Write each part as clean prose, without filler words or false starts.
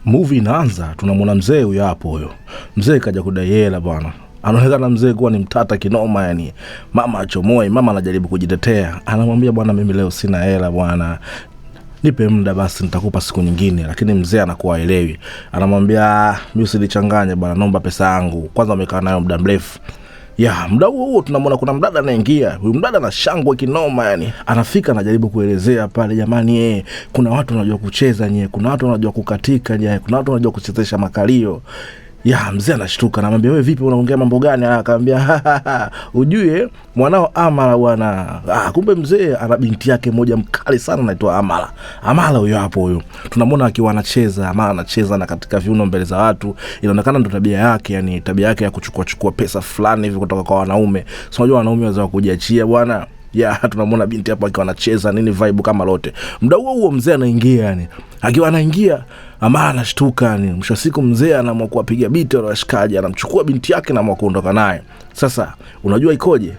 Movie inaanza, tunamwona mzee huyo hapo, huyo mzee kaja kudai hela bwana. Anaonekana mzee kuwa ni mtata kinoma, yani mama achomoi, mama anajaribu kujitetea, anamwambia bwana, mimi leo sina hela bwana, nipe muda basi nitakupa siku nyingine. Lakini mzee anakuwa haelewi, anamwambia mimi usinichanganye bwana, naomba pesa yangu kwanza, umekaa nayo muda mrefu. Ya muda huo huo tunamwona kuna mdada anaingia. Huyu mdada ana shangwe kinoma, yani anafika anajaribu kuelezea pale, jamani, kuna watu wanajua kucheza nye, kuna watu wanajua kukatika nye, kuna watu wanajua kuchezesha makalio. Ya mzee anashtuka, anamwambia wewe vipi, unaongea mambo gani? Akamwambia ujue mwanao Amara bwana. Kumbe mzee ana binti yake moja mkali sana anaitwa Amara. Amara huyo hapo huyo. Tunamwona akiwa anacheza, Amara anacheza na katika viuno mbele za watu. Inaonekana ndo tabia yake, yani tabia yake ya kuchukua chukua pesa fulani hivi kutoka kwa wanaume. So unajua wanaume waweza kujiachia bwana. Ya tunamwona binti hapo akiwa anacheza nini vibe kama lote. Muda huo huo mzee anaingia, yani akiwa anaingia Amara anashtuka, yani mwisho wa siku mzee anaamua kuwapiga biti wale washikaji, anamchukua binti yake na anaamua kuondoka naye. Sasa unajua ikoje?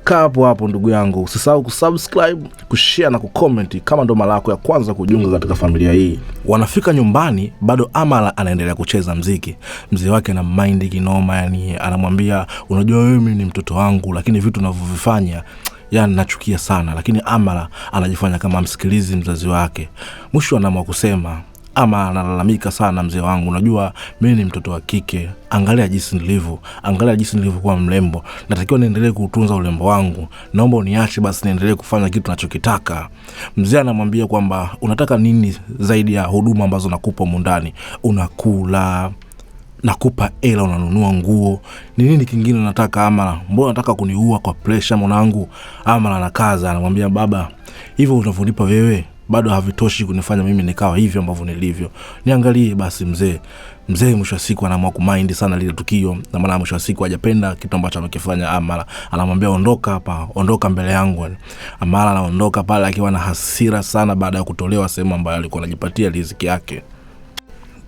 Kaa hapo hapo ndugu yangu, usisahau kusubscribe, kushare na kucomment kama ndo mara yako ya kwanza kujiunga katika familia hii. Wanafika nyumbani bado Amara anaendelea kucheza mziki. Mzee wake ana mind kinoma, yani anamwambia unajua wewe mimi ni mtoto wangu, lakini vitu unavyovifanya yani nachukia sana. Lakini Amara anajifanya kama msikilizi mzazi wake. Mwisho anaamua kusema, ama analalamika sana, mzee wangu, unajua mimi ni mtoto wa kike, angalia jinsi nilivyo, angalia jinsi nilivyokuwa mrembo, natakiwa niendelee kuutunza urembo wangu, naomba uniache basi niendelee kufanya kitu nachokitaka. Mzee anamwambia kwamba unataka nini zaidi ya huduma ambazo nakupa humu ndani? Unakula, nakupa hela, unanunua nguo, ni nini kingine unataka Amara? Mbona unataka kuniua kwa pressure mwanangu? Amara anakaza, anamwambia baba, hivyo unavyonipa wewe bado havitoshi kunifanya mimi nikawa hivyo ambavyo nilivyo, niangalie basi mzee. Mzee mwisho wa siku anaamua kumind sana lile tukio, na maana mwisho wa siku hajapenda kitu ambacho amekifanya Amara. Anamwambia ondoka hapa, ondoka mbele yangu. Amara anaondoka pale akiwa na hasira sana baada ya kutolewa sehemu ambayo alikuwa anajipatia riziki yake.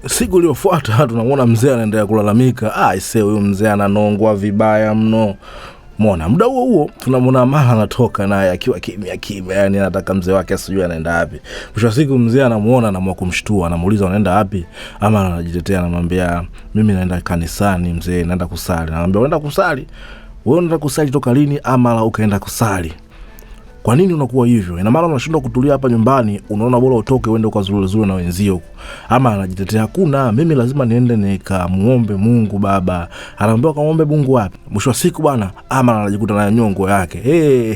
Siku iliyofuata tunamuona mzee anaendelea kulalamika, aisee, huyu mzee ananongwa vibaya mno. Muona muda huo huo tunamuona Amara anatoka naye akiwa kimya kimya, yani anataka mzee wake asijue anaenda wapi. Mwisho wa siku mzee anamuona, anaamua kumshtua, anamuuliza unaenda wapi? Amara anajitetea, anamwambia mimi naenda kanisani mzee, naenda kusali. Anamwambia unaenda kusali? Wewe unaenda kusali toka lini Amara ukaenda kusali? Kwa nini unakuwa hivyo? Ina maana unashindwa kutulia hapa nyumbani, unaona bora utoke uende ukazurure na wenzio huko. Ama anajitetea, hakuna, mimi lazima niende nikamuombe Mungu baba. Anaambiwa kamuombe Mungu wapi? Mwisho wa siku bwana, Amara anajikuta na nyongo yake.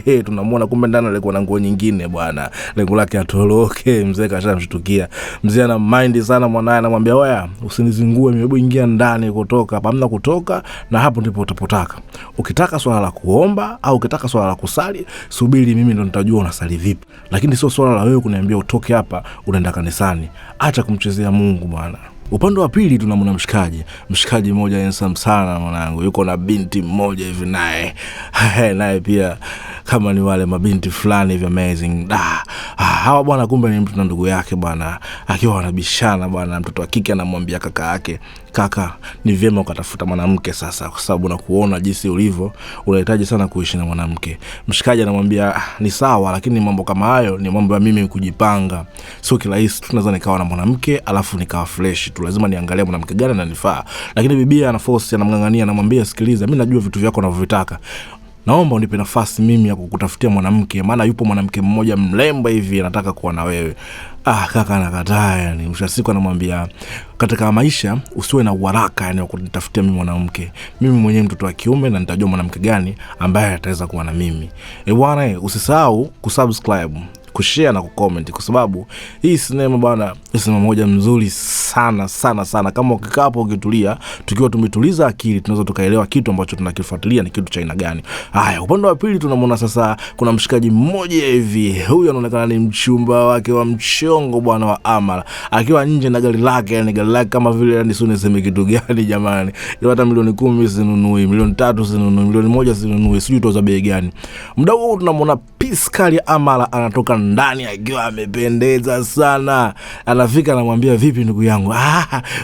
Hey, tunamuona kumbe ndani alikuwa na nguo nyingine bwana. Lengo lake atoroke, mzee kashamshtukia. Mzee ana mind sana mwanae, anamwambia oya, usinizingue mimi, hebu ingia ndani kutoka. Hapa hamna kutoka na hapo ndipo utapotaka. Ukitaka swala la kuomba au ukitaka swala la kusali, subiri mimi ndo nitajua unasali vipi. Lakini sio swala la wewe kuniambia utoke hapa unaenda kanisani. Acha kumchezea Mungu bwana. Upande wa pili tunamwona mshikaji mmoja handsome sana mwanangu, yuko na binti mmoja hivi naye naye pia kama ni wale mabinti fulani hivi amazing. Hawa bwana kumbe ni mtu na ndugu yake bwana, akiwa wanabishana bwana. Mtoto wa kike anamwambia kaka yake, kaka, ni vyema ukatafuta mwanamke sasa, kwa sababu nakuona jinsi ulivyo, unahitaji sana kuishi na mwanamke. Mshikaji anamwambia ni sawa, lakini mambo kama hayo ni mambo ya mimi kujipanga, sio kirahisi tu naweza nikawa na mwanamke alafu nikawa fresh tu, lazima niangalie mwanamke gani ananifaa. Lakini bibia ana force, anamngangania, anamwambia sikiliza, mimi najua vitu vyako unavyovitaka, naomba unipe nafasi mimi ya kukutafutia mwanamke, maana yupo mwanamke mmoja mrembo hivi anataka kuwa na wewe. Kaka anakataa yani. Mwisho wa siku anamwambia katika maisha usiwe na uharaka yani wa kunitafutia mimi mwanamke. Mimi mwenyewe mtoto wa kiume na nitajua mwanamke gani ambaye ataweza kuwa na mimi. Bwana, usisahau kusubscribe, kushare na kucomment, kwa sababu hii sinema bwana, ni sinema moja mzuri sana sana sana. Kama ukikaa hapo ukitulia, tukiwa tumetuliza akili, tunaweza tukaelewa kitu ambacho tunakifuatilia ni kitu cha aina gani. Haya, upande wa pili tunamuona sasa kuna mshikaji mmoja hivi, huyu anaonekana ni mchumba wake wa mchongo bwana wa Amara, akiwa nje na gari lake, yani gari lake kama vile yani sio niseme kitu gani jamani, ila hata milioni 10 sinunui, milioni 3 sinunui, milioni 1 sinunui, sijui toza bei gani. Muda huo tunamuona Piskali Amara anatoka ndani akiwa amependeza sana. Anafika anamwambia vipi ndugu yangu?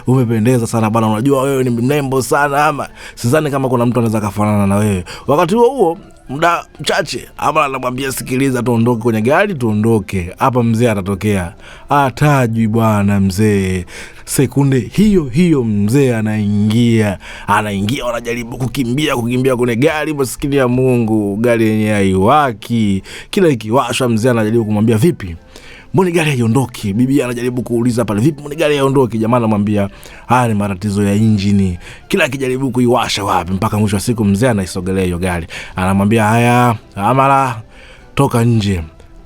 Umependeza sana bwana, unajua wewe ni mrembo sana, ama sidhani kama kuna mtu anaweza kafanana na wewe. Wakati huo huo muda mchache Amara anamwambia sikiliza, tuondoke kwenye gari, tuondoke hapa, mzee atatokea. Atajwi bwana mzee. Sekunde hiyo hiyo mzee anaingia, wanajaribu kukimbia kwenye gari. Maskini ya Mungu, gari yenyewe haiwaki, kila ikiwashwa mzee anajaribu kumwambia vipi, mbona gari haiondoki? Bibi anajaribu kuuliza pale, vipi, mbona gari haiondoki? Jamaa anamwambia haya ni matatizo ya injini. Kila akijaribu kuiwasha wapi, mpaka mwisho wa siku mzee anaisogelea hiyo gari, anamwambia haya, Amara toka nje,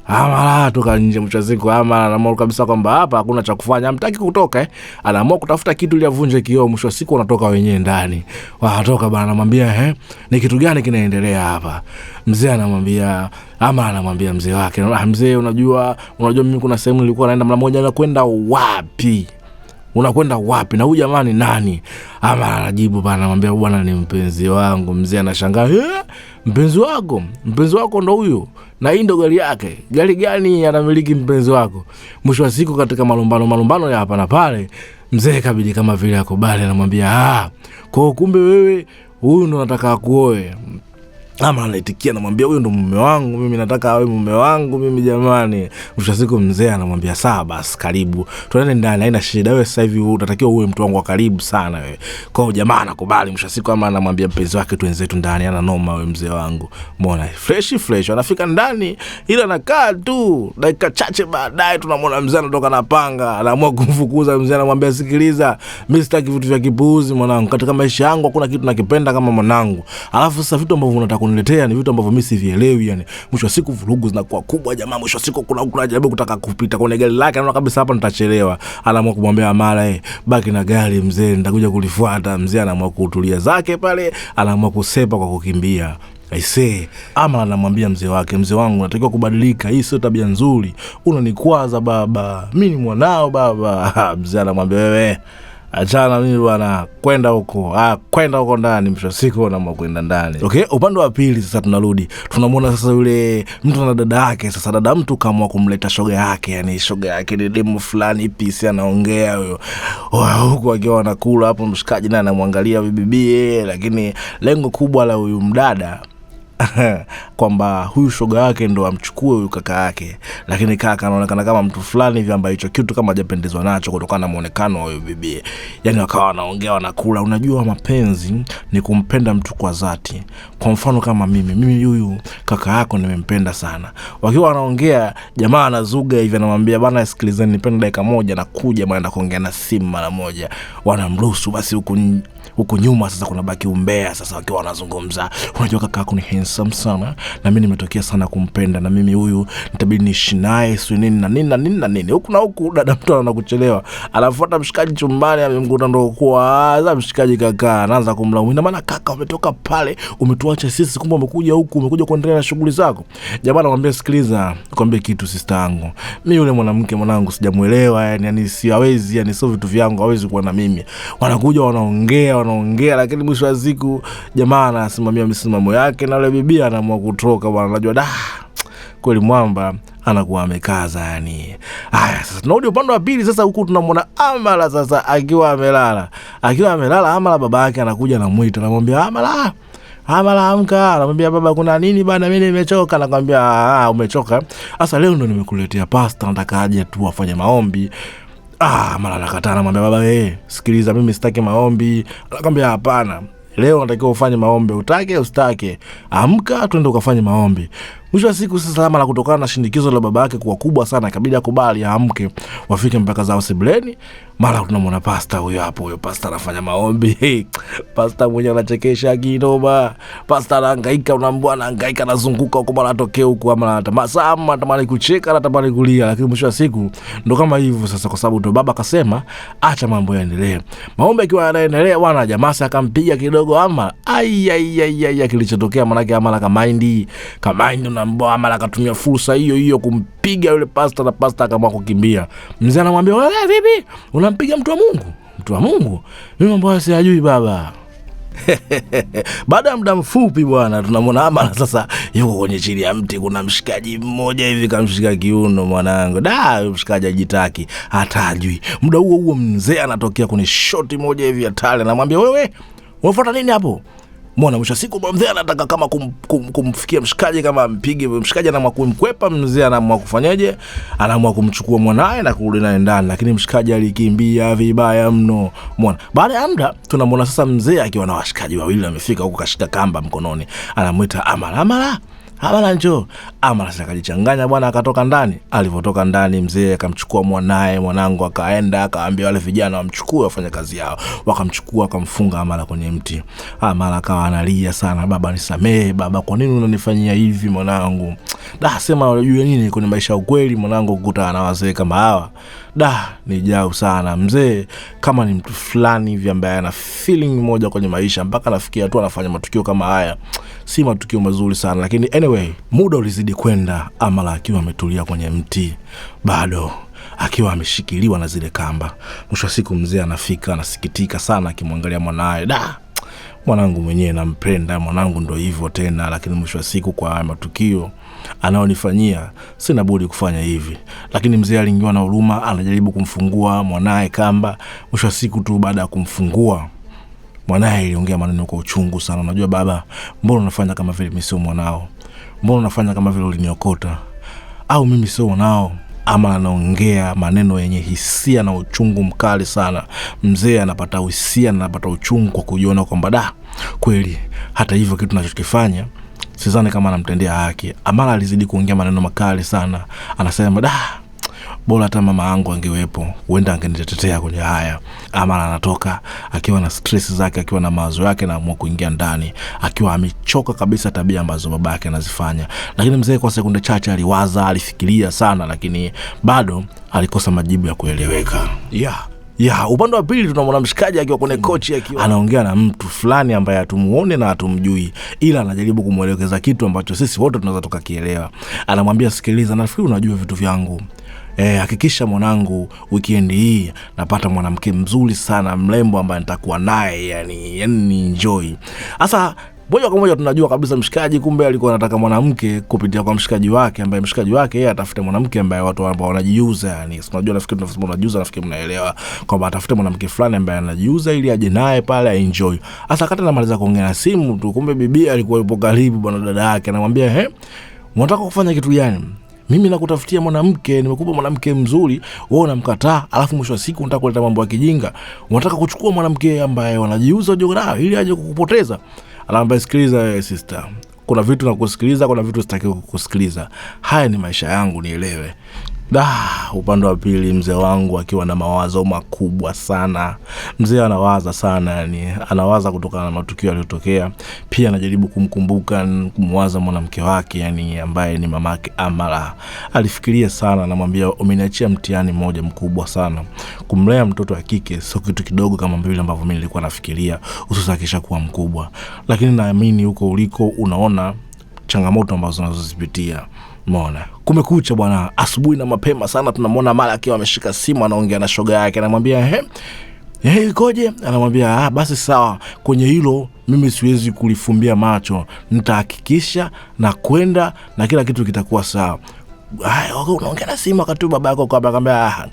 Amara toka nje. Mwisho wa siku Amara anaamua kabisa kwamba hapa hakuna cha kufanya, hamtaki kutoka Anaamua kutafuta kitu ili avunje kioo. Mwisho wa siku wanatoka wenyewe ndani, wanatoka bana, anamwambia ni kitu gani kinaendelea hapa? Mzee anamwambia, Amara anamwambia mzee wake, mzee, unajua mimi kuna sehemu nilikuwa naenda mara moja. Nakwenda wapi? Unakwenda wapi? Na huyu jamaa ni nani? Ama anajibu bana, anamwambia bwana ni mpenzi wangu. Mzee anashangaa, mpenzi wako? Mpenzi wako ndo huyu? Na hii ndo gari yake? Gari gani anamiliki mpenzi wako? Mwisho wa siku katika malumbano ya hapa na pale, mzee kabidi kama vile akubali, anamwambia kwa kumbe wewe huyu ndo nataka akuoe. Ama anaitikia, anamwambia huyu ndo mume wangu mimi, nataka awe mume wangu mimi jamani. Mwisho wa siku mzee anamwambia sawa basi, karibu tuende ndani, haina shida, wewe sasa hivi unatakiwa uwe mtu wangu wa karibu sana wewe. Kwa hiyo jamaa anakubali. Mwisho wa siku ama anamwambia mpenzi wake tuenzetu ndani, ana noma wewe mzee wangu. Umeona fresh anafika ndani, ila anakaa tu. Dakika chache baadaye tunamwona mzee anatoka na panga, anaamua kumfukuza mzee. Anamwambia sikiliza, mimi sitaki vitu vya kipuuzi mwanangu, katika maisha yangu hakuna kitu nakipenda kama mwanangu. Alafu sasa vitu ambavyo unataka kuniletea ni vitu ambavyo mimi sivielewi yani. Mwisho wa siku vurugu zinakuwa kubwa jamaa. Mwisho wa siku kuna jaribu kutaka kupita kwenye gari lake, anaona kabisa hapa nitachelewa. Anaamua kumwambia Amara, baki na gari mzee, nitakuja kulifuata. Mzee anaamua kutulia zake pale, anaamua kusepa kwa kukimbia. Aisee, Amara anamwambia mzee wake, mzee wangu natakiwa kubadilika, hii sio tabia nzuri, unanikwaza baba, mimi ni mwanao baba. Mzee anamwambia wewe achana mimi bwana, kwenda huko, kwenda huko ndani. Mwisho siku anaamua kwenda ndani. Okay, upande wa pili sasa tunarudi, tunamuona sasa yule mtu na dada yake. Sasa dada mtu kaamua kumleta shoga yake, yani shoga yake ni demu fulani pisi, anaongea huyo huku akiwa anakula hapo, mshikaji naye anamwangalia bibi, lakini lengo kubwa la huyu mdada kwamba huyu shoga yake ndo amchukue huyu kaka yake, lakini kaka anaonekana kama mtu fulani hivi ambaye hicho kitu kama hajapendezwa nacho kutokana na muonekano wa huyu bibi. Yani wakawa wanaongea wanakula. Unajua mapenzi ni kumpenda mtu kwa dhati. Kwa mfano kama mimi huyu kaka yako nimempenda sana. Wakiwa wanaongea jamaa anazuga hivi, anamwambia bana sikilizeni, nipende dakika moja na kuja bana kuongea na simu mara moja. Wanamruhusu basi. Huku nyuma sasa kuna baki umbea sasa, wakiwa wanazungumza, unajua kaka yako ni handsome sana na mimi nimetokea sana kumpenda, na mimi huyu nitabidi niishi naye si nini na nini na nini na nini. Huku na huku dada mtu anakuchelewa, anafuata mshikaji chumbani, amemkuta ndo kwa mshikaji kaka anaanza kumlaumu, ina maana kaka umetoka pale umetuacha sisi, kumbe umekuja huku, umekuja kuendelea na shughuli zako. Jamaa anamwambia sikiliza, nikwambie kitu sister yangu, mimi yule mwanamke mwanangu sijamuelewa, yani siwezi, yani sio vitu vyangu, hawezi kuwa na mimi. Wanakuja wanaongea, lakini mwisho wa siku jamaa anasimamia misimamo yake na yule bibi anaamua kutoka bwana. Unajua da kweli mwamba anakuwa amekaza yani. Haya sasa tunarudi upande wa pili sasa, huku tunamwona Amara sasa akiwa amelala. Amara baba yake anakuja anamuita, anamwambia Amara amka. Anamwambia baba kuna nini bana, mimi nimechoka. Anakuambia umechoka? Sasa leo ndo nimekuletea pasta, nataka aje tu afanye maombi. Mara anakataa, anamwambia baba sikiliza, mimi sitaki maombi. Anakuambia hapana, leo natakiwa ufanye maombi, utake usitake, amka twende ukafanye maombi. Mwisho wa siku sasa Amara kutokana na shinikizo la baba yake kuwa kubwa sana, ikabidi akubali aamke, wafike mpaka zao sebuleni. Mara tunamwona pasta huyo hapo, huyo pasta anafanya maombi. Pasta mwenyewe anachekesha kinoma. Pasta anahangaika, unaambia anahangaika, anazunguka huko mara atokee huko, ama anatabasamu, anatamani kucheka, anatamani kulia, lakini mwisho wa siku ndo kama hivyo sasa, kwa sababu ndo baba akasema acha mambo yaendelee. Maombi yakiwa yanaendelea bwana, jamaa akampiga kidogo Amara. Ai ai ai ai, kilichotokea manake Amara kamaindi unaambia Amara akatumia fursa hiyo hiyo kumpiga yule pasta, na pasta akaamua kukimbia. Mzee anamwambia wewe vipi, unampiga mtu wa Mungu? Mtu wa Mungu? Mimi mambo haya siyajui baba. Baada ya muda mfupi bwana, tunamwona Amara sasa yuko kwenye chini ya mti, kuna mshikaji mmoja hivi kamshika kiuno mwanangu. Da, mshikaji hajitaki, hatajui. Muda huo huo mzee anatokea kwenye shoti moja hivi hatari, anamwambia wewe, unafuata nini hapo? Mbona mwisho siku mzee anataka kama kumfikia mshikaji, kama ampige mshikaji, anaamua kumkwepa mzee, anaamua kufanyaje? Anaamua kumchukua mwanae na kurudi naye ndani, lakini mshikaji alikimbia vibaya mno. Mbona baada ya muda tunamwona sasa mzee akiwa na washikaji wawili wamefika huko, kashika kamba mkononi, anamuita Amara, Amara, Amara njoo. Amara sasa akajichanganya bwana, akatoka ndani. Alivotoka ndani mzee akamchukua mwanae, mwanangu akaenda akaambia wale vijana wamchukue wafanye kazi yao. Wakamchukua akamfunga Amara kwenye mti. Amara akawa analia sana, baba nisamee baba, kwa nini unanifanyia hivi mwanangu? Da, sema unajua nini kwenye maisha ukweli mwanangu, kukutana na wazee kama hawa da ni jau sana. Mzee kama ni mtu fulani hivi ambaye ana feeling moja kwenye maisha mpaka anafikia tu anafanya matukio kama haya, si matukio mazuri sana. Lakini anyway, muda ulizidi kwenda, Amara akiwa ametulia kwenye mti bado akiwa ameshikiliwa na zile kamba. Mwisho wa siku mzee anafika, anasikitika sana akimwangalia mwanae, da mwanangu mwenyewe nampenda, mwanangu ndo hivyo tena, lakini mwisho wa siku kwa haya matukio anaonifanyia sina budi kufanya hivi. Lakini mzee aliingiwa na huruma, anajaribu kumfungua mwanae kamba. Mwisho wa siku tu baada ya kumfungua mwanae aliongea maneno kwa uchungu sana, unajua baba, mbona unafanya kama vile mimi sio mwanao? Mbona unafanya kama vile uliniokota? Au mimi sio mwanao? Ama anaongea maneno yenye hisia na uchungu mkali sana. Mzee anapata hisia na anapata uchungu kwa kujiona kwamba da kweli hata hivyo kitu tunachokifanya sidhani kama anamtendea haki. Amara alizidi kuongea maneno makali sana, anasema da bora hata mama yangu angewepo, huenda angenitetea kwenye haya. Amara anatoka akiwa na stress zake, akiwa na mawazo yake, na amua kuingia ndani akiwa amechoka kabisa tabia ambazo baba yake anazifanya. Lakini mzee kwa sekunde chache aliwaza, alifikiria sana, lakini bado alikosa majibu ya kueleweka. Upande wa pili tunamwona mshikaji akiwa kwenye kochi akiwa anaongea na mtu fulani ambaye hatumuone na hatumjui, ila anajaribu kumuelekeza kitu ambacho sisi wote tunaweza tukakielewa. Anamwambia sikiliza, nafikiri unajua vitu vyangu. Hakikisha mwanangu weekend hii napata mwanamke mzuri sana mrembo ambaye nitakuwa naye, yani enjoy. Sasa moja kwa moja tunajua kabisa mshikaji kumbe alikuwa anataka mwanamke kupitia kwa mshikaji wake, ambaye mshikaji wake yeye atafute mwanamke ambaye watu ambao wanajiuza, yani unajua, nafikiri tunasema unajiuza, nafikiri mnaelewa kwamba atafute mwanamke fulani ambaye anajiuza ili aje naye pale enjoy. Sasa kata anamaliza kuongea na simu tu, kumbe bibi alikuwa yupo karibu bwana dada yake, anamwambia unataka kufanya kitu gani? Mimi nakutafutia mwanamke, nimekupa mwanamke mzuri, wewe unamkataa, alafu mwisho wa siku unataka kuleta mambo ya kijinga. Unataka kuchukua mwanamke ambaye wanajiuza jogora ili aje kukupoteza. Anamwambia sikiliza sister, kuna vitu nakusikiliza, kuna vitu sitaki kukusikiliza. Haya ni maisha yangu, nielewe. Da, upande wa pili mzee wangu akiwa na mawazo makubwa sana. Mzee anawaza sana, yani anawaza kutokana na matukio yaliyotokea. Pia anajaribu kumkumbuka, kumwaza mwanamke wake, yani ambaye ni mamake Amara. Alifikiria sana, anamwambia umeniachia mtihani mmoja mkubwa sana. Kumlea mtoto wa kike sio kitu kidogo kama vile ambavyo mimi nilikuwa nafikiria, hususan akishakuwa mkubwa. Lakini naamini huko uliko unaona changamoto ambazo unazozipitia. Umeona? Kumekucha bwana, asubuhi na mapema sana tunamwona Amara akiwa ameshika simu anaongea na shoga yake, anamwambia ikoje? Anamwambia basi sawa, kwenye hilo mimi siwezi kulifumbia macho, nitahakikisha na kwenda na kila kitu kitakuwa sawa. Unaongea na simu wakati baba yako kwa akamwambia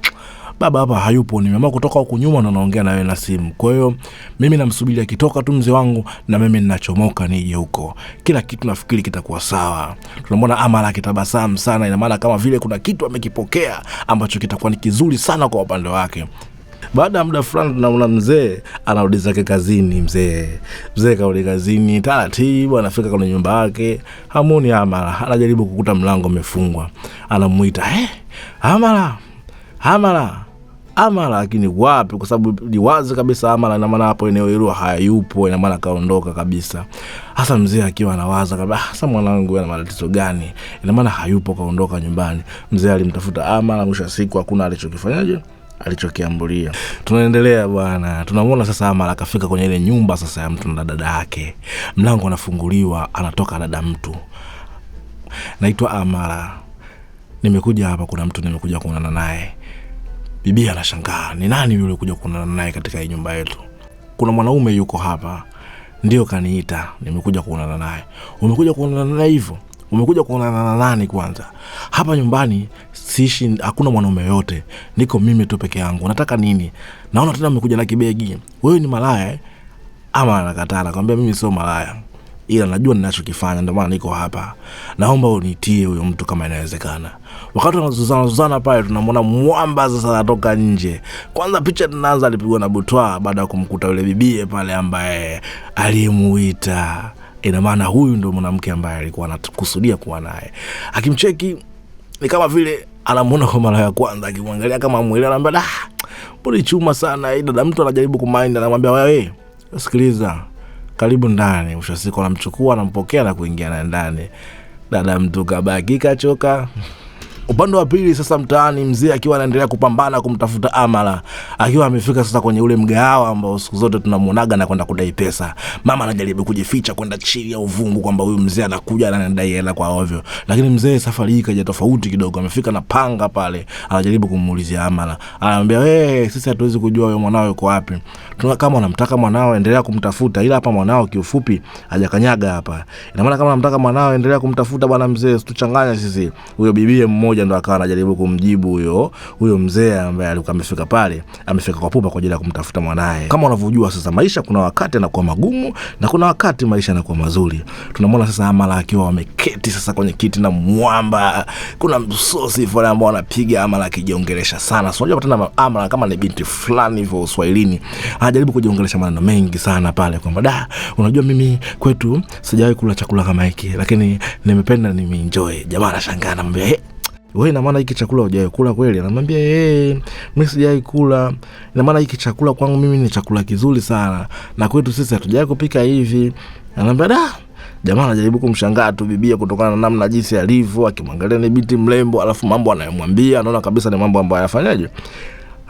baba hapa hayupo, nimeamua kutoka huku nyuma na naongea na wewe na simu. Kwa hiyo mimi namsubiri akitoka tu mzee wangu na mimi ninachomoka nije huko. Kila kitu nafikiri kitakuwa sawa. Tunamwona Amara akitabasamu sana, ina maana kama vile kuna kitu amekipokea ambacho kitakuwa ni kizuri sana kwa upande wake. Baada ya muda fulani tunaona mzee anarudi zake kazini. Mzee karudi kazini taratibu, anafika kwenye nyumba yake, hamuoni Amara. Anajaribu kukuta mlango umefungwa. Anamuita, Amara, Amara, Amara, lakini wapi? Kwa sababu ni wazi kabisa Amara ina maana hapo eneo hilo hayupo, ina maana kaondoka kabisa. Hasa mzee akiwa anawaza kabisa, sasa mwanangu ana matatizo gani? Ina maana hayupo, kaondoka nyumbani. Mzee alimtafuta Amara, mwisho wa siku hakuna alichokifanyaje, alichokiambulia. Tunaendelea bwana, tunamuona sasa Amara akafika kwenye ile nyumba sasa ya mtu na dada yake. Mlango unafunguliwa, anatoka dada mtu. Naitwa Amara, nimekuja hapa, kuna mtu nimekuja kuonana naye. Bibi anashangaa, ni nani yule kuja kuonana naye katika hii nyumba yetu? Kuna mwanaume yuko hapa, ndio kaniita, nimekuja kuonana naye. Umekuja kuonana naye hivyo? Umekuja kuonana na nani kwanza? Hapa nyumbani siishi, hakuna mwanaume yote, niko mimi tu peke yangu. Unataka nini? Naona tena umekuja na kibegi. Wewe ni malaya eh? Ama anakataa, anakwambia mimi sio malaya, ila najua ninachokifanya, ndio maana niko hapa, naomba unitie huyo mtu kama inawezekana. Wakati wanazuzana pale, tunamwona mwamba sasa anatoka nje. Kwanza picha tunaanza alipigwa na butwa baada ya kumkuta yule bibie pale ambaye aliyemuita. Ina maana huyu ndio mwanamke ambaye alikuwa anakusudia kuwa naye. Akimcheki ni kama vile anamuona kwa mara ya kwanza, akimwangalia kama mwili, anamwambia mbona chuma sana hii dada. Mtu anajaribu kumind, anamwambia wewe, sikiliza, karibu ndani. Mwisho wa siku anamchukua, anampokea na kuingia naye ndani. Dada mtu kabaki kachoka. Upande wa pili sasa mtaani, mzee akiwa anaendelea kupambana kumtafuta Amara, akiwa amefika sasa kwenye ule mgahawa ambao siku zote tunamuonaga na kwenda kudai pesa. Mama anajaribu kujificha kwenda chini ya uvungu kwamba huyu mzee anakuja anadai hela kwa ovyo, lakini mzee safari hii kaja tofauti kidogo. Amefika na panga pale, anajaribu kumuulizia Amara, anamwambia wewe, sisi hatuwezi kujua wewe mwanao yuko wapi, kama unamtaka mwanao endelea kumtafuta, ila hapa mwanao kiufupi hajakanyaga hapa. Ina maana kama unamtaka mwanao endelea kumtafuta bwana mzee, usituchanganya sisi. Huyo bibie mmoja ndo akawa anajaribu kumjibu huyo mzee ambaye alikuwa amefika pale, amefika kwa pupa kwa ajili ya kumtafuta mwanae. Kama unavyojua sasa, maisha kuna wakati yanakuwa magumu na kuna wakati maisha yanakuwa mazuri. Tunamwona sasa Amara akiwa ameketi sasa kwenye kiti na mwamba, kuna msosi fulani ambao anapiga Amara akijiongelesha sana. So unajua tena Amara kama ni binti fulani hivyo Uswahilini, anajaribu kujiongelesha maneno mengi sana pale kwamba da, unajua mimi kwetu sijawahi kula chakula kama hiki, lakini nimependa, nimeenjoy. Jamaa anashangaa, anamwambia hey, wewe ina maana hiki chakula hujawahi kula kweli? Anamwambia mimi sijawahi kula. Ina maana hiki chakula kwangu mimi ni chakula kizuri sana, na kwetu sisi hatujawahi kupika hivi. Anamwambia da. Jamaa anajaribu kumshangaa tu bibia kutokana na namna jinsi alivyo, akimwangalia ni binti mrembo, alafu mambo anayomwambia anaona kabisa ni mambo ambayo hayafanyaje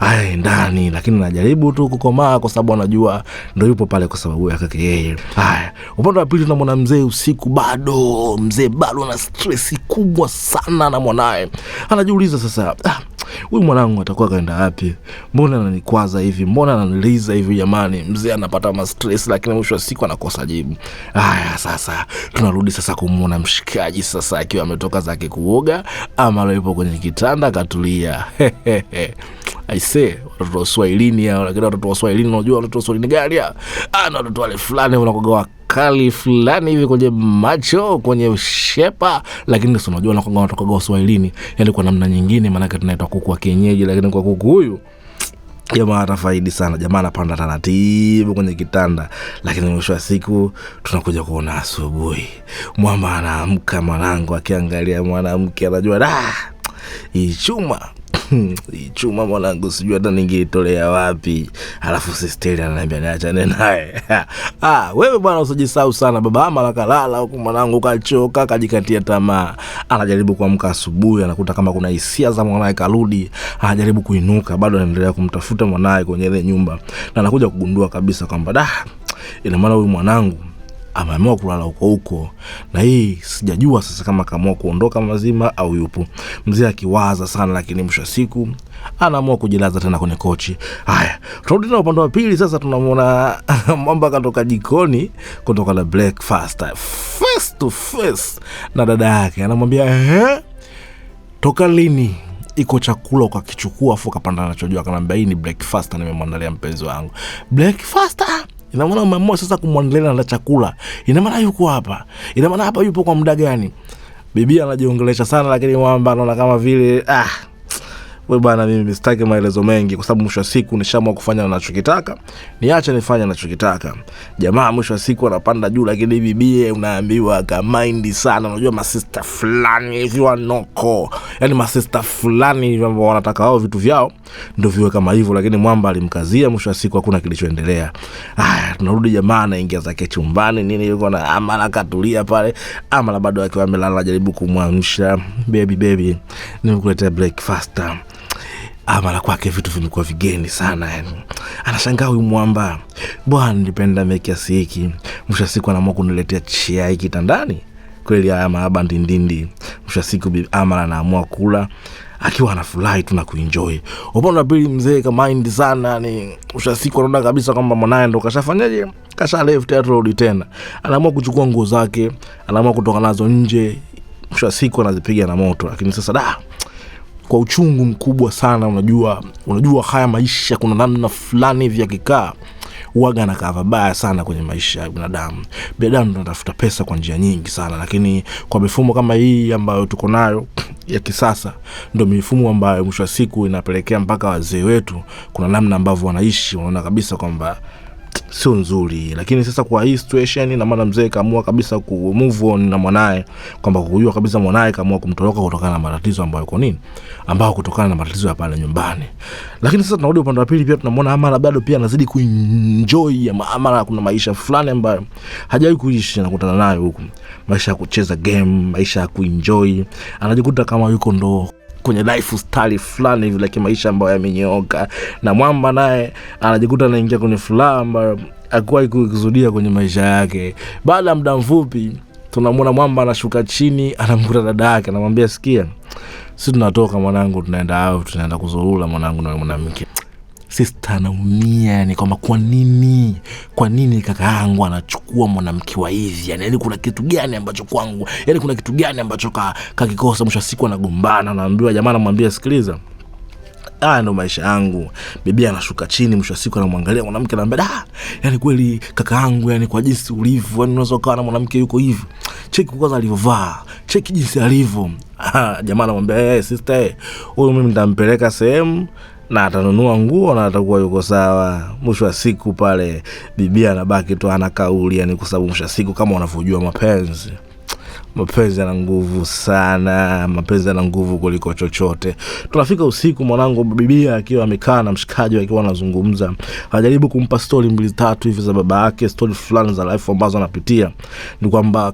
ai ndani, lakini anajaribu tu kukomaa kwa sababu anajua ndio yupo pale kwa sababu ya kake yeye. Haya, upande wa pili tunamwona mzee usiku, bado mzee bado ana stress kubwa sana na mwanae. Anajiuliza sasa, huyu mwanangu atakuwa kaenda wapi? Mbona ananikwaza hivi? Mbona ananiliza hivi jamani? Mzee anapata ma stress, lakini mwisho wa siku anakosa jibu. Haya, sasa tunarudi sasa kumuona mshikaji sasa akiwa ametoka zake kuoga, ama yupo kwenye kitanda katulia. I say watoto wa Swahilini hao, lakini watoto wa Swahilini unajua watoto wa Swahilini gani hao? Na watoto wale fulani wanakuwa kali fulani hivi kwenye macho, kwenye shepa, lakini sio unajua wanakuwa watoto wa Swahilini, yani kwa namna nyingine, maana tunaitwa kuku wa kienyeji, lakini kwa kuku huyu jamaa atafaidi sana. Jamaa anapanda taratibu kwenye kitanda, lakini mwisho wa siku tunakuja kuona asubuhi mwamba anaamka, mwanangu akiangalia mwanamke anajua da, hii chuma mwanangu sijui hata ningeitolea wapi. Alafu sister ananiambia niachane naye. Wewe bwana usijisahau sana baba. Amara kalala huku mwanangu kachoka, kajikatia tamaa. Anajaribu kuamka asubuhi, anakuta kama kuna hisia za mwanae karudi, anajaribu kuinuka, bado anaendelea kumtafuta mwanae kwenye ile nyumba, na anakuja kugundua kabisa kwamba da, ina maana huyu mwanangu ameamua kulala huko huko, na hii sijajua sasa kama kaamua kuondoka mazima au yupo. Mzee akiwaza sana, lakini mwisho wa siku anaamua kujilaza tena kwenye kochi. Haya, turudi tena upande wa pili sasa, tunamuona mwamba katoka jikoni kutoka na breakfast face to face na dada yake, anamwambia toka lini iko chakula ukakichukua afu ukapanda nacho juu? Akanambia hii ni breakfast nimemwandalia mpenzi wangu. Breakfast? Ina maana umeamua sasa kumwandalia na chakula. Ina maana yuko hapa. Ina maana hapa yupo kwa muda gani? Bibi anajiongelesha sana, lakini mwamba anaona kama vile wewe bwana, mimi sitaki maelezo mengi kwa sababu mwisho wa siku nishaamua kufanya ninachokitaka, niache nifanye ninachokitaka. Jamaa mwisho wa siku anapanda juu, lakini bibie unaambiwa ka mind sana. Unajua masista fulani hivi wanoko, yani masista fulani hivi ambao wanataka wao vitu vyao ndio viwe kama hivyo, lakini mwamba alimkazia. Mwisho wa siku hakuna kilichoendelea. Haya, tunarudi jamaa anaingia zake chumbani nini, yuko na Amara katulia pale. Amara bado akiwa amelala, anajaribu kumwamsha, baby baby, nimekuletea breakfast. Amara kwake vitu vimekuwa vigeni sana yani. Anashangaa huyu mwamba, bwana nilipenda mimi kiasi hiki, mwisho siku anaamua kuniletea chai kitandani. Kweli haya mahaba ndindindi. Mwisho siku Amara anaamua kula akiwa anafurahi tu na kuenjoy. Upande wa pili mzee kama mind sana ni mwisho siku anaona kabisa kwamba mwanae ndo kashafanyaje, kasha left road tena. Anaamua kuchukua nguo zake, anaamua kutoka nazo nje. Mwisho siku anazipiga na moto. Lakini sasa da, kwa uchungu mkubwa sana, unajua haya maisha kuna namna fulani hivi yakikaa Uwaga anakaa vibaya sana kwenye maisha ya binadamu. Binadamu tunatafuta pesa kwa njia nyingi sana, lakini kwa mifumo kama hii ambayo tuko nayo ya kisasa, ndio mifumo ambayo mwisho wa siku inapelekea mpaka wazee wetu kuna namna ambavyo wanaishi, wanaona kabisa kwamba sio nzuri. Lakini sasa kwa hii situation, ina maana mzee kaamua kabisa ku move on na mwanae, kwamba kujua kabisa mwanae kaamua kumtoroka kutokana na matatizo ambayo yuko nini, ambao kutokana na matatizo ya pale nyumbani. Lakini sasa tunarudi upande wa pili, pia tunamwona Amara bado pia anazidi kuenjoy ya Amara. Kuna maisha fulani ambayo hajawahi kuishi, anakutana nayo huku, maisha ya kucheza game, maisha ya kuenjoy, anajikuta kama yuko ndo kwenye lifestyle fulani hivi, like maisha ambayo yamenyooka. Na mwamba naye anajikuta anaingia kwenye furaha ambayo hakuwahi kukusudia kwenye maisha yake. Baada ya muda mfupi tunamwona mwamba anashuka chini, anamkuta dada yake, anamwambia sikia, sisi tunatoka mwanangu, tunaenda out, tunaenda kuzurura mwanangu na mwanamke. Sister anaumia, yani kwamba kwa nini kaka yangu anachukua mwanamke wa hivi, yani kuna kitu gani ambacho kwangu, yani kuna kitu gani ambacho kakikosa. Mwisho wa siku anagombana, anaambiwa jamaa, anamwambia sikiliza, haya ndo maisha yangu. Bibi anashuka chini, mwisho wa siku anamwangalia mwanamke, anamwambia da, yani kweli kaka yangu, yani kwa jinsi ulivyo, yani unaweza ukawa na mwanamke yuko hivi, cheki kwanza alivyovaa, cheki jinsi alivyo. Jamaa anamwambia hey, sister, huyu mimi nitampeleka sehemu na atanunua nguo na atakuwa yuko sawa. Mwisho wa siku pale bibi anabaki tu ana kauli, yani kwa sababu mwisho wa siku kama unavyojua mapenzi yana nguvu sana, mapenzi yana nguvu kuliko chochote. Tunafika usiku, mwanangu, bibia akiwa amekaa na mshikaji akiwa anazungumza, anajaribu kumpa story mbili tatu hivi za baba yake, story fulani za life ambazo anapitia. Ni kwamba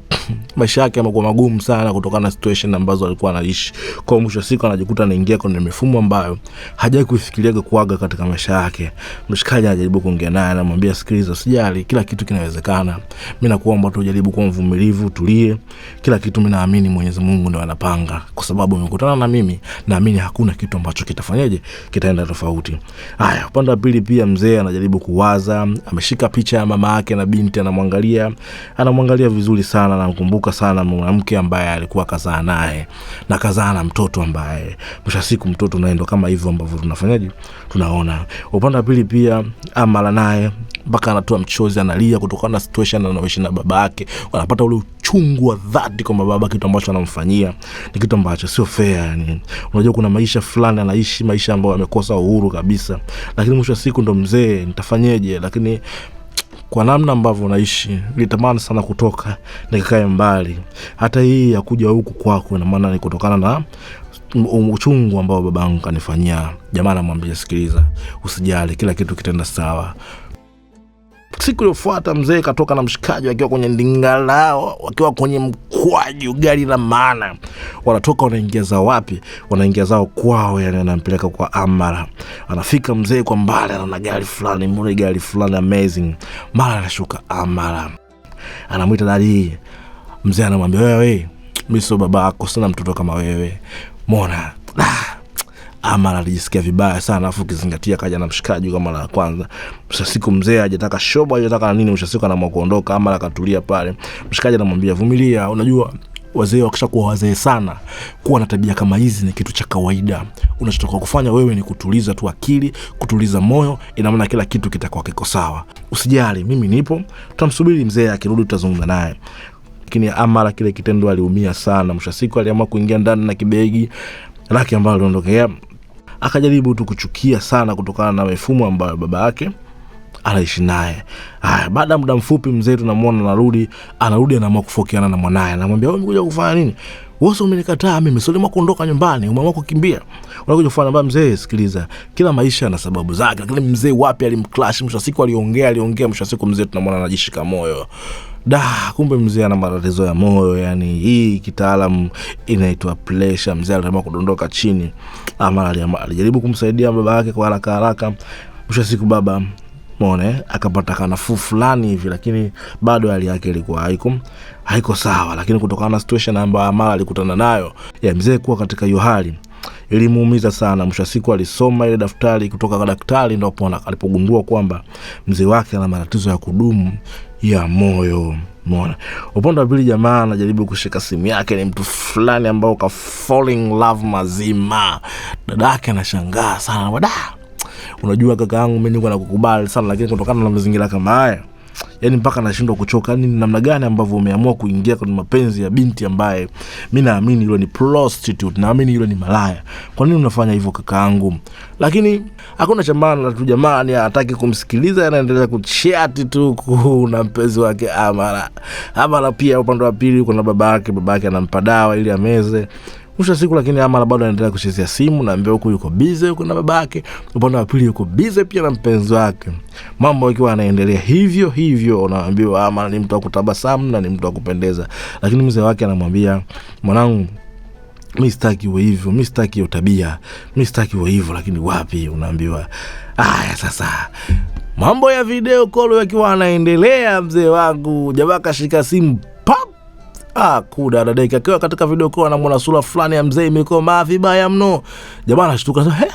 maisha yake yamekuwa magumu sana kutokana na situation ambazo alikuwa anaishi. Kwa mwisho siku anajikuta anaingia kwenye mifumo ambayo hajawahi kuifikiria kuaga katika maisha yake. Mshikaji anajaribu kuongea naye, anamwambia sikiliza, usijali, kila kitu kinawezekana. Mimi nakuomba tu ujaribu kuwa mvumilivu, tulie. Kila kitu mimi naamini Mwenyezi Mungu ndiye anapanga, kwa sababu umekutana na mimi, naamini hakuna kitu ambacho kitafanyaje kitaenda tofauti. Haya, upande wa pili pia mzee anajaribu kuwaza, ameshika picha ya mama yake na binti, anamwangalia vizuri sana, anamkumbuka sana mwanamke ambaye alikuwa kazaa naye na kazaa na mtoto ambaye mwisho siku mtoto naye ndo kama hivyo ambavyo tunafanyaje tunaona. Upande wa pili pia Amara naye mpaka anatoa mchozi, analia kutokana na situation anayoishi na babake. Wanapata ule uchungu wa dhati kwamba baba kitu ambacho anamfanyia ni kitu ambacho sio fair. Yani unajua kuna maisha fulani anaishi, maisha ambayo amekosa uhuru kabisa, lakini mwisho wa siku ndo mzee, nitafanyeje? Lakini kwa namna ambavyo naishi nilitamani sana kutoka nikakae mbali. Hata hii ya kuja huku kwako ina maana ni kutokana na uchungu ambao babangu kanifanyia. Jamaa anamwambia sikiliza, usijali, kila kitu kitaenda sawa. Siku iliyofuata mzee katoka na mshikaji wakiwa kwenye ndinga lao, wakiwa kwenye mkwaju, gari la maana. Wanatoka wanaingia zao wapi? Wanaingia zao kwao, yani anampeleka kwa Amara. Anafika mzee kwa mbali, anaona gari fulani, mbona gari fulani amazing. Mara anashuka Amara, anamuita dadi. Mzee anamwambia wewe, mimi sio babako, sina mtoto kama wewe. Mbona Amara alijisikia vibaya sana, afu ukizingatia kaja na mshikaji kama mara ya kwanza. Mwisho siku mzee hajataka shobo, hajataka nini, mwisho siku anaamua kuondoka. Amara akatulia pale. Mshikaji anamwambia vumilia, unajua wazee wakishakuwa wazee sana, kuwa na tabia kama hizi ni kitu cha kawaida. Unachotakiwa kufanya wewe ni kutuliza tu akili, kutuliza moyo, ina maana kila kitu kitakuwa kiko sawa. Usijali, mimi nipo, tutamsubiri mzee akirudi, tutazungumza naye. Lakini Amara kile kitendo aliumia sana. Mwisho siku aliamua kuingia ndani na kibegi lake ambalo aliondokea, akajaribu tu kuchukia sana kutokana na mifumo ambayo baba yake anaishi naye. Haya, baada ya muda mfupi mzee tunamuona anarudi, anaamua kufokiana na mwanae. Anamwambia wewe umekuja kufanya nini? Wewe umenikataa mimi, sio uliamua kuondoka nyumbani, umeamua kukimbia. Unakuja kufanya nini? Mzee sikiliza, kila maisha yana sababu zake. Lakini mzee wapi alimclash, mwisho siku aliongea, mwisho siku mzee tunamuona anajishika moyo. Da, kumbe mzee ana matatizo ya moyo, yani hii kitaalamu inaitwa pressure. Mzee aliamua kudondoka chini. Amara alijaribu kumsaidia baba yake kwa haraka haraka. Mwisho siku baba muone akapata kanafuu fulani hivi, lakini bado hali yake ilikuwa haiko sawa. Lakini kutokana na situation ambayo Amara alikutana nayo ya mzee kuwa katika hiyo hali ilimuumiza sana. Mwisho siku alisoma ile daftari kutoka kwa daktari, ndipo alipogundua kwamba mzee wake ana matatizo ya kudumu ya moyo. Umeona? Upande wa pili jamaa anajaribu kushika simu yake, ni mtu fulani ambao ka falling love mazima. Dadake anashangaa sana, da, Unajua kaka yangu, mimi nilikuwa nakukubali sana, lakini kutokana na mazingira kama haya, yani mpaka nashindwa kuchoka. Yani namna gani ambavyo umeamua kuingia kwenye mapenzi ya binti ambaye mimi naamini yule ni prostitute, naamini yule ni malaya. Kwa nini unafanya hivyo kakaangu? Lakini hakuna cha maana tu jamani, hataki kumsikiliza, anaendelea kuchat tu na mpenzi wake Amara. Amara pia upande wa pili kuna babake, babake anampa dawa ili ameze. Mwisho siku lakini Amara bado anaendelea kuchezea simu, na mbele huku yuko busy huko na babake, upande wa pili yuko busy pia na mpenzi wake. Mambo yakiwa yanaendelea hivyo hivyo, unaambiwa Amara ni mtu wa kutabasamu na ni mtu wa kupendeza. Lakini mzee wake anamwambia, mwanangu, mimi sitaki uwe hivyo, mimi sitaki hiyo tabia, mimi sitaki uwe hivyo. Lakini wapi, unaambiwa haya sasa. Mambo ya video call yakiwa yanaendelea, mzee wangu, jamaa kashika simu pap. Kuda dadeki akiwa katika video call anamwona sura fulani ya mzee imekomaa vibaya mno. Jamaa anashtuka sasa,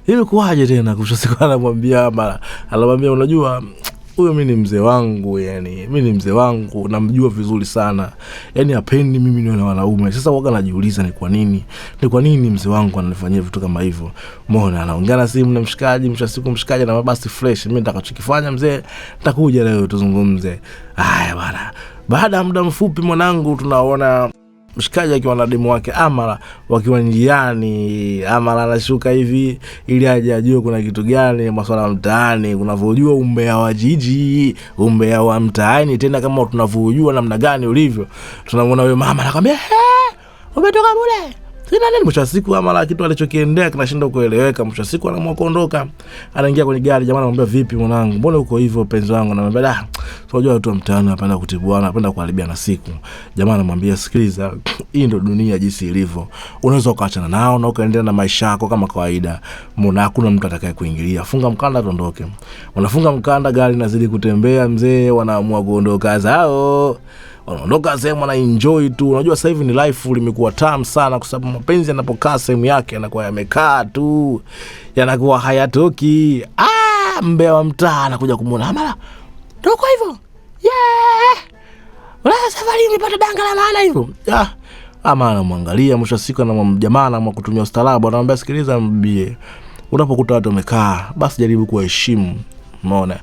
imekuwaje tena? Kisha siku anamwambia mara, anamwambia unajua huyo mimi ni mzee wangu, yani mimi ni mzee wangu, namjua vizuri sana. Yani hapendi mimi niwe na wanaume. Sasa waga najiuliza ni kwa nini? Ni kwa nini mzee wangu ananifanyia vitu kama hivyo? Umeona, anaongea na simu na mshikaji, mwisho siku mshikaji na basi fresh, mimi nitakachokifanya mzee, nitakuja leo tuzungumze. Haya bwana. Baada ya muda mfupi mwanangu, tunaona mshikaji akiwa na demu wake Amara wakiwa njiani. Amara anashuka hivi ili aje ajue kuna kitu gani masuala ya mtaani, unavyojua umbea wa jiji, umbea wa mtaani, tena kama tunavyojua namna gani ulivyo. Tunamuona huyo mama anakwambia, umetoka bure. Sina nini. Mwisho wa siku Amara kitu alichokiendea kinashindwa kueleweka. Mwisho wa siku anaamua kuondoka. Anaingia kwenye gari, jamaa anamwambia, vipi mwanangu, mbona uko hivyo mpenzi wangu? Anamwambia, da, unajua watu wa mtaani wanapenda kutibuana, wanapenda kuharibiana siku. Jamaa anamwambia, sikiliza, hii ndio dunia jinsi ilivyo. Unaweza ukaachana nao na ukaendelea na maisha yako kama kawaida. Mbona hakuna mtu atakaye kuingilia. Funga mkanda tuondoke. Wanafunga mkanda, gari inazidi kutembea mzee, wanaamua kuondoka zao. Wanaondoka sehemu wana enjoy tu. Unajua sasa hivi ni life limekuwa tamu sana, kwa sababu mapenzi yanapokaa sehemu yake yanakuwa yamekaa tu, yanakuwa hayatoki. Mbea wa mtaa anakuja kumuona Amara, ndio kwa hivyo. Yeah! Wala safari nimepata danga la maana hivyo. Amara anamwangalia, mwisho wa siku anamwambia jamaa anaamua kutumia ustaarabu, anamwambia sikiliza mbie, unapokuta watu wamekaa basi jaribu kuwaheshimu. Umeona?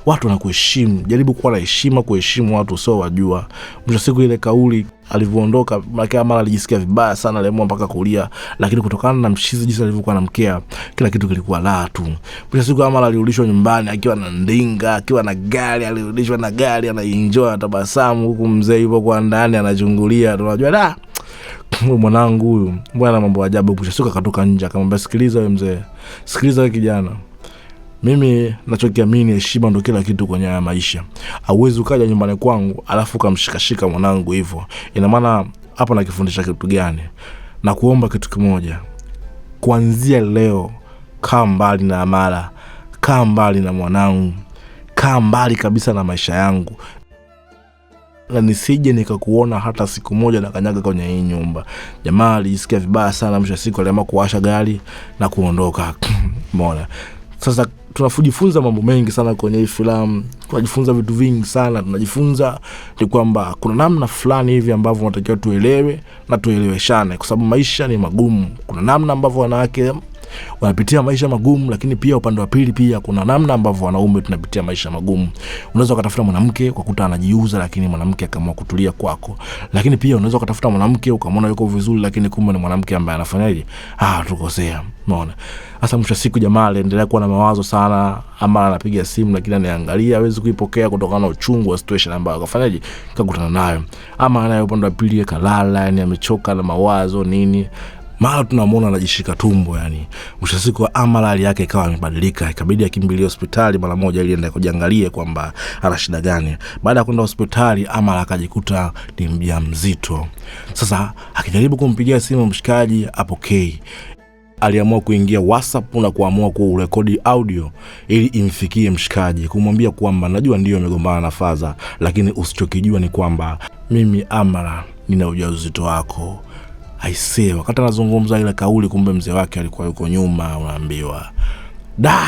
Watu wanakuheshimu, jaribu kuwa na heshima, kuheshimu watu usiowajua. Mwisho siku ile kauli alivyoondoka, maana Amara alijisikia vibaya sana, aliamua mpaka kulia, lakini kutokana na mshizi jinsi alivyokuwa anamkea, kila kitu kilikuwa la tu. Mwisho siku Amara alirudishwa nyumbani akiwa na ndinga, akiwa na gari, alirudishwa na gari, anaenjoy, anatabasamu, huku mzee yupo kwa ndani anachungulia. Tunajua da, huyu mwanangu huyu, mbona mambo ajabu. Mwisho siku akatoka nje akamwambia, sikiliza wewe mzee, sikiliza wewe kijana, mimi nachokiamini heshima ndo kila kitu kwenye haya maisha. Hauwezi ukaja nyumbani kwangu alafu ukamshikashika mwanangu hivyo. Ina maana hapa nakifundisha kitu gani? Na kuomba kitu kimoja. Kuanzia leo kaa mbali na Amara, kaa mbali na mwanangu, kaa mbali kabisa na maisha yangu. Na nisije nikakuona hata siku moja na kanyaga kwenye hii nyumba. Jamaa alijisikia vibaya sana, mwisho wa siku aliamua kuwasha gari na kuondoka. Umeona? Sasa tunajifunza mambo mengi sana kwenye hii filamu. Tunajifunza vitu vingi sana. Tunajifunza ni kwamba kuna namna fulani hivi ambavyo tunatakiwa tuelewe na tueleweshane, kwa sababu maisha ni magumu. Kuna namna ambavyo wanawake wanapitia maisha magumu, lakini pia upande wa pili pia kuna namna ambavyo wanaume tunapitia maisha magumu. Unaweza ukatafuta mwanamke ukakuta anajiuza, lakini mwanamke akaamua kutulia kwako. Lakini pia unaweza ukatafuta mwanamke ukamwona yuko vizuri, lakini kumbe ni mwanamke ambaye anafanyaje? Tukosea. Umeona? Sasa mwisho wa siku jamaa aliendelea kuwa na mawazo sana, ama anapiga simu lakini anaangalia hawezi kuipokea kutokana na uchungu wa situation ambayo akafanyaje? Kakutana nayo. Ama anaye upande wa pili kalala, yani amechoka na mawazo nini. Mara tunamuona anajishika tumbo yani. Mwisho siku Amara hali yake ikawa imebadilika, ikabidi akimbilie hospitali mara moja ili aende kujiangalie kwamba ana shida gani. Baada ya kwenda hospitali Amara akajikuta ni mjamzito. Sasa akijaribu kumpigia simu mshikaji apokei. Aliamua kuingia WhatsApp na kuamua kurekodi audio ili imfikie mshikaji, kumwambia kwamba najua ndio amegombana na Faza, lakini usichokijua ni kwamba mimi Amara nina ujauzito wako. Aisee, wakati anazungumza ile kauli, kumbe mzee wake alikuwa yuko nyuma, unaambiwa. Da!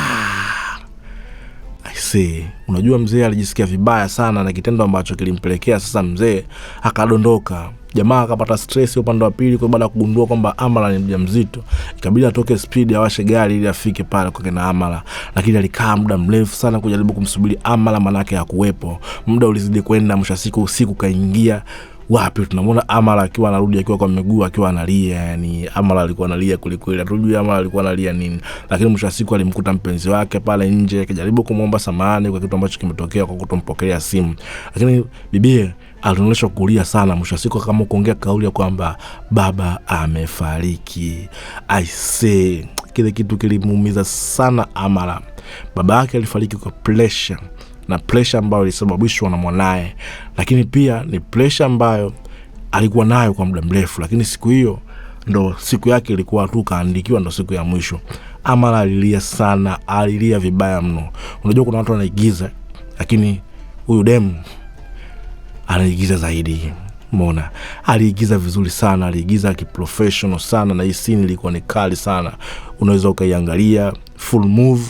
Aisee, unajua mzee alijisikia vibaya sana na kitendo ambacho kilimpelekea sasa mzee akadondoka. Jamaa akapata stress upande wa pili kwa baada ya kugundua kwamba Amara ni mjamzito, ikabidi atoke speed awashe gari ili afike pale kwa kina Amara, lakini alikaa muda mrefu sana kujaribu kumsubiri Amara, manake hakuwepo. Muda ulizidi kwenda, mwisho wa siku usiku kaingia wapi, tunamwona Amara akiwa anarudi akiwa kwa miguu akiwa analia. Yani Amara alikuwa analia kwelikweli, hatujui Amara alikuwa analia nini, lakini mwisho wa siku alimkuta mpenzi wake pale nje akijaribu kumwomba samahani kwa kitu ambacho kimetokea kwa kutompokea simu, lakini bibie alionyeshwa kulia sana. Mwisho wa siku kama kuongea kauli ya kwamba baba amefariki. I say kile kitu kilimuumiza sana Amara. Baba yake alifariki kwa pressure, na pressure ambayo ilisababishwa na mwanaye, lakini pia ni pressure ambayo alikuwa nayo kwa muda mrefu, lakini siku hiyo ndo siku yake ilikuwa tu kaandikiwa, ndo siku ya mwisho. Amara alilia sana, alilia vibaya mno. Unajua kuna watu wanaigiza, lakini huyu demu anaigiza zaidi. Umeona, aliigiza vizuri sana, aliigiza kiprofessional sana, na hii scene ilikuwa ni kali sana. Unaweza ukaiangalia full move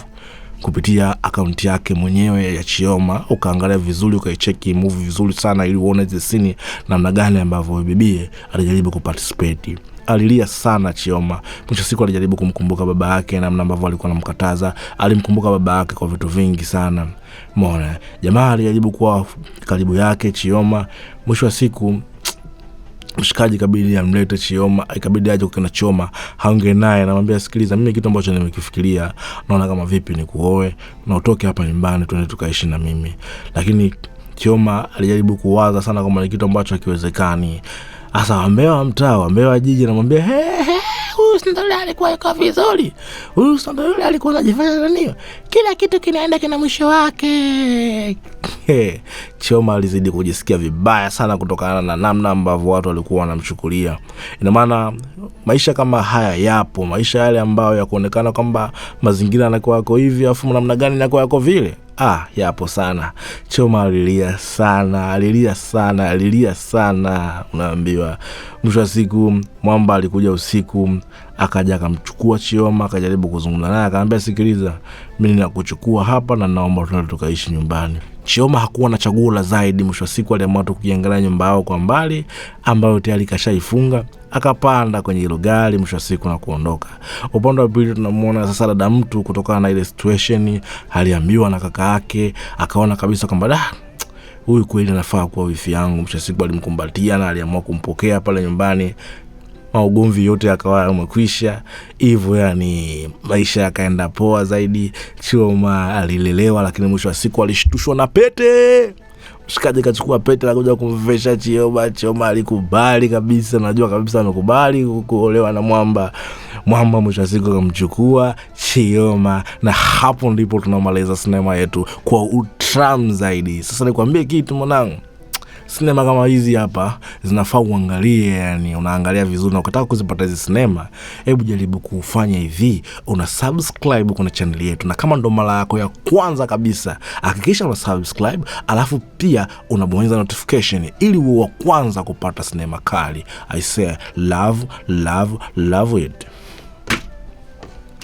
kupitia akaunti yake mwenyewe ya Chioma, ukaangalia vizuri, ukaicheki movie vizuri sana, ili uone hizi scene namna gani ambavyo bibie alijaribu kuparticipate. Alilia sana Chioma. Mwisho siku alijaribu kumkumbuka baba yake, namna ambavyo alikuwa anamkataza. Alimkumbuka baba yake kwa vitu vingi sana. Umeona, jamaa alijaribu kuwa karibu yake Chioma. Mwisho wa siku mshikaji ikabidi amlete Chioma, ikabidi aje kwa Chioma haongee naye, anamwambia sikiliza, mimi kitu ambacho nimekifikiria naona kama vipi ni kuoe na utoke hapa nyumbani tuende tukaishi na mimi. Lakini Chioma alijaribu kuwaza sana kwamba ni kitu ambacho hakiwezekani. Sasa wambea wa mtaa, wambea wa jiji, anamwambia he he, huyu si ndo alikuwa yuko vizuri, huyu si ndo yule alikuwa anajifanya nani, kila kitu kinaenda kina mwisho wake. Chioma alizidi kujisikia vibaya sana kutokana na namna ambavyo watu walikuwa wanamchukulia. Ina maana maisha kama haya yapo, maisha yale ambayo ya kuonekana kwamba mazingira yanakuwa yako hivi afu namna gani yanakuwa yako vile. Yapo sana. Chioma alilia sana, alilia sana, alilia sana, unaambiwa. Mwisho wa siku Mwamba alikuja usiku, akaja akamchukua Chioma, akajaribu kuzungumza naye, akamwambia sikiliza, mimi ninakuchukua hapa na naomba tuende tukaishi nyumbani. Chioma hakuwa na chaguo la zaidi. Mwisho wa siku aliamua tu kuiangalia nyumba yao kwa mbali ambayo tayari kashaifunga, akapanda kwenye hilo gari mwisho wa siku na kuondoka. Upande wa pili tunamuona sasa dada mtu, kutokana na ile situation aliambiwa na kaka yake, akaona kabisa kwamba da, huyu kweli anafaa kuwa wifi yangu. Mwisho wa siku alimkumbatia na aliamua kumpokea pale nyumbani. Maugomvi yote yakawa yamekwisha hivyo, yani maisha yakaenda poa zaidi. Chioma alilelewa, lakini mwisho wa siku alishtushwa na pete. Mshikaji kachukua pete na kuja kumvesha Chioma. Chioma alikubali kabisa, najua kabisa amekubali kuolewa na Mwamba. Mwamba mwisho wa siku akamchukua Chioma, na hapo ndipo tunamaliza sinema yetu kwa utram zaidi. Sasa nikwambie kitu mwanangu, sinema kama hizi hapa zinafaa uangalie, yani unaangalia vizuri, na ukitaka kuzipata hizi sinema, hebu jaribu kufanya hivi, una subscribe kwenye channel yetu, na kama ndo mara yako ya kwanza kabisa hakikisha una subscribe, alafu pia unabonyeza notification ili uwe wa kwanza kupata sinema kali. I say love, love, love it.